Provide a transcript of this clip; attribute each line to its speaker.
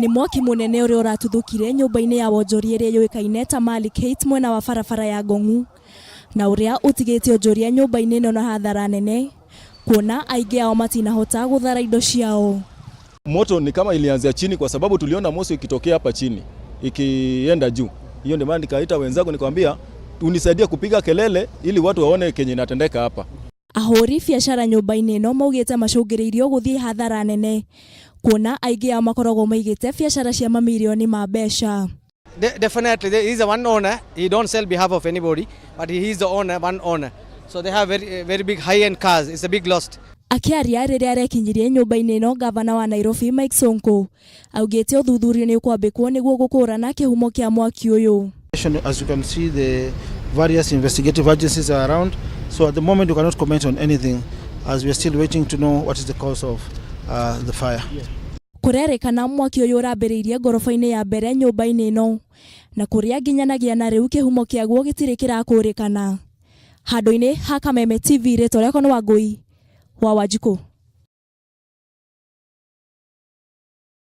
Speaker 1: Nĩ mwaki mũnene ũrĩa ũratuthũkire nyũmba-inĩ ya wonjoria ĩrĩa yũĩkaine ta Malik Heights mwena wa barabara ya Ngong'u na ũrĩa ũtigĩte onjoria nyũmba-inĩ ĩno na hathara nene kuona aingĩ ao matinahota gũthara indo ciao.
Speaker 2: Moto ni kama ilianzia chini kwa sababu tuliona moshi ikitokea hapa chini ikienda juu. Hiyo ndio maana nikaita wenzangu nikamwambia unisaidie kupiga kelele ili watu waone kenye inatendeka hapa.
Speaker 1: Ahũri biacara nyũmba-inĩ ĩno maugĩte macũngĩrĩirio gũthiĩ hathara nene kuona aingĩ ao makoragwo maigĩte biacara cia mamirioni ma mbeca.
Speaker 3: Definitely, there is a one owner. He don't sell behalf of anybody, but he is the owner, one owner. So they have very, very big high-end cars. It's a big loss.
Speaker 1: Akĩaria rĩrĩa arekinyirie nyũmba-inĩ ĩno, ngavana wa Nairobi Mike Sonko augĩte ũthuthuria nĩ ũkwambĩkwo nĩguo gũkũrana kĩhumo kĩa mwaki ũyũ.
Speaker 4: As you can see, the various investigative agencies are around. So at the moment, we cannot comment on anything as we are still waiting to know what is the cause of the fire.
Speaker 1: Kũrerĩkana mwaki ũyũ ũrambĩrĩirie ngoroba-inĩ ya mbere nyũmba-inĩ ĩno na kũrĩa nginyanagia na rĩu kĩhumo kĩaguo gĩtirĩ kĩrakũrĩkana. Handũ-inĩ ha Kameme TV, rĩtwa rĩakwa nĩ Wangũi wa Wanjikũ.